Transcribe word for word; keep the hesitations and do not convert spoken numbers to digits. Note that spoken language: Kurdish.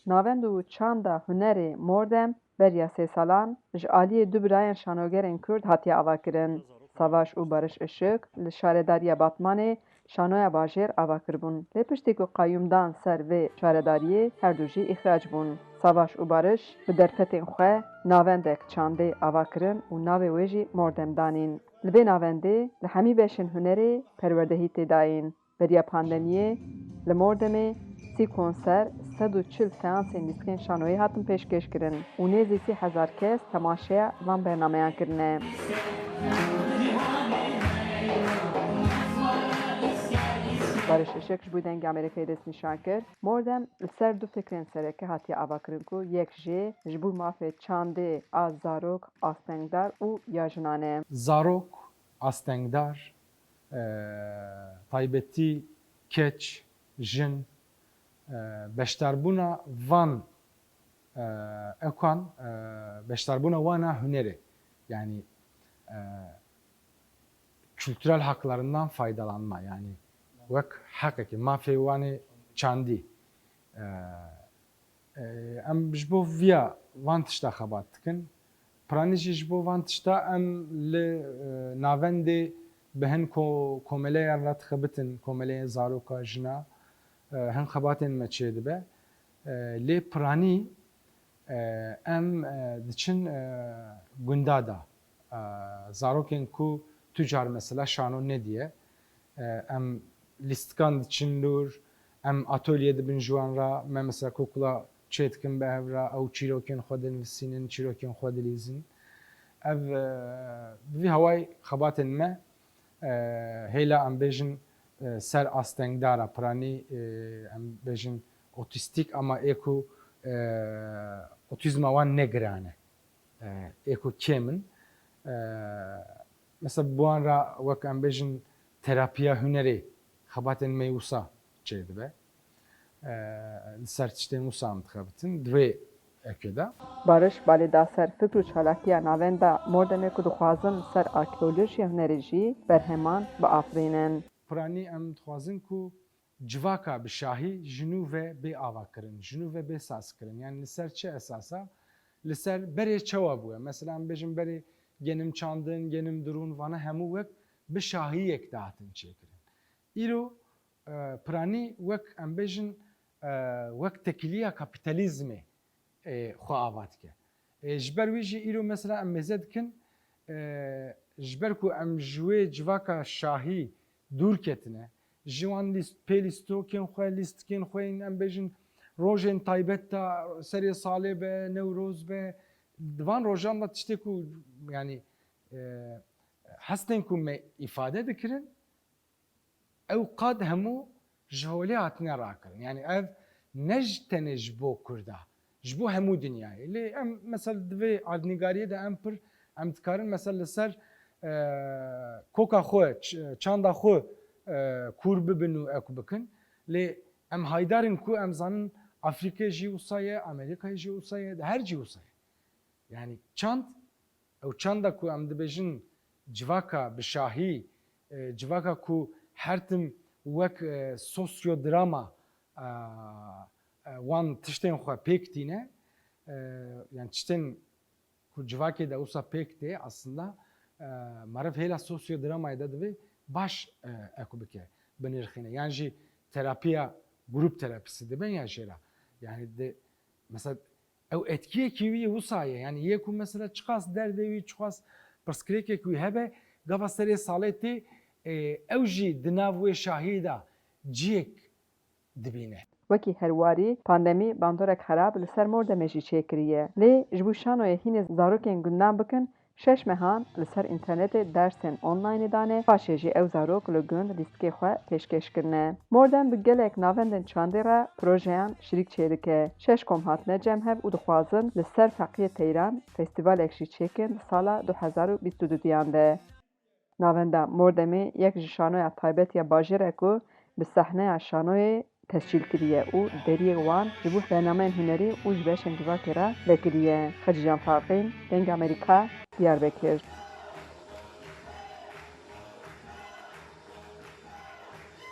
Navend û çanda hunerê Mordem beriya sê salan ji aliyê du birayên şanogerên Kurd hatiye avakirin. Savaş û Barış Işık li şaredariya Batmanê şanoya bajêr ava kiribûn. Lê piştî ku qayûm dan ser vê şaredariyê, her du jî îxrac bûn. Savaş û Barış bi derfetên xwe navendek çandê ava kirin û navê wê jî Mordem danîn. Li vê navendê li hemî beşên hunerê perwerdehî tê dayîn. Beriya pandemiyê li Mordemê sî konser, sed û çil seansên lîstikên şanoyê hatin pêşkêş kirin û nêzî sî hezar kes temaşeya van bernameyan kirine. Barış Işık ji bo Dengê Amerîkayê destnîşan kir. Mordem li ser du fikrên sereke hatiye avakirin ku yek jê ji bo mafê çandê a zarok, astengdar û ya jinan e. Zarok, astengdar, e, taybetî keç, jin, e, beşdarbûna van, e, ekokan, e, beşdarbûna wana hunerê, yani, e, kültürel haklarından faydalanma, yani wek heqekî, mafê wanê çandî, e, e, em ji bo viya van tişta xebat dikin. Piranî jî ji bo van tişta em li, e, navendê bi hin ko-, komeleyan re dixebitin, komeleyên zaroka, jina, e, hin xebatên me çêdibe. E, lê piranî, e, em, e, diçin, e, gunda da, e, zarokên ku tu car mesela şano nediye, e, em lîstikan diçin dûr, em atolye dibin ji wan re, me mesela kokula çê dikin bi hev re, ew çîrokên xwe dinivîsînin, çîrokên xwe dilîzin. Ev, e, bi vî hawayî xebatên me, e, hêla em bêjin, e, ser astengdara piranî, e, em bêjin otîstîk, ama ê ku, e, otîzma wan ne giran e. E, ê ku kêm in. E, mesela bi wan re wek em bêjin terapiya hunerê xebatên me wisa çêdibe. E, li ser tiştên wisa em dixebitin. Di vê ekê de. Barış balê da ser fikr û çalakiya navenda Mordemê ku dixwazin li ser arkeolojiya hunerê jî berheman biafirînin. Piranî em dixwazin ku civaka bi şahî ji nû ve bê avakirin, ji nû ve bê sazkirin. Yani li ser çi esasa? Li ser berê çawa bûye? Mesela em bêjin berê genim çandin, genim dirûn, vana hemû wek bi şahiyek dihatin çêkirin. Îro, e, piranî wek em bêjin, e, wek tekiliya kapîtalîzmê, e, xwe ava dike. E, ji ber wî jî îro mesela em mêze dikin, e, ji ber ku em ji wê civaka şahî dûr ketine, ji wan lîst-, pê lîstokên xwe, lîstikên xwe yên em bêjin rojên taybet de, serê salê be, Newroz be, di van rojan de tiştê ku, yani, e, hestên ku me îfade dikirin, ew qad hemû ji holê hatine rakirin. Yani ev ne ji tenê ji bo Kurda, ji bo hemû dinyayê. Lê em mesela di vê erdnîgariyê de em pir, em dikarin mesela li ser, e, koka xwe, ç-, çanda xwe, e, kûr bibin û ek bikin. Lê em haydar in ku em zanin Afrîkê jî wisa ye, Amerîkayê jî wisa ye, her cî wisa ye. Yani çand Ew çanda ku em dibêjin civaka bi şahî, e, civaka ku her tim wek, e, sosyodrama, e, e, wan tiştên xwe pêk tîne, e, yani tiştên ku civakê de wisa pêk tê aslında, e, meriv hêla sosyodramayê de divê baş, e, eku bike, binirxîne. Yan jî terapiya grup terapisi dibin ya jê re. Yani di, mesela Ew etkiyekî wî wisa ye. Yani yê ku mesela çiqas derdê wî, çiqas pirsgirêkek wî hebe, gava serê salê tê, e, ew jî di nav wê şahiyê de ciyek dibîne. Wekî her warî, pandemî bandorek xerab li ser Mordemê jî çêkiriye. Lê ji bo şanoyê hînê zarokên gundan bikin, şeş mehan li ser înternetê dersên onlaynê dane, paşê jî ew zarok li gund lîstikê xwe pêşkêş kirine. Mordem bi gelek navendên çandê re projeyan şirîk çêdike. Şeş kom hatine cem hev û dixwazin li ser Feqiyê Teyran festîvalek jî çêkin di sala du hezar û bîst û duduyan de. Navenda Mordemê yek ji şanoya taybet ya bajêr e ku bi sehneya şanoyê tescîl kiriye û deriyê wan ji bo bernameyên hunerî û ji beşên civakê re vekiriye. Xecîcan Farqîn, Dengê Amerîka, Diyarbekir.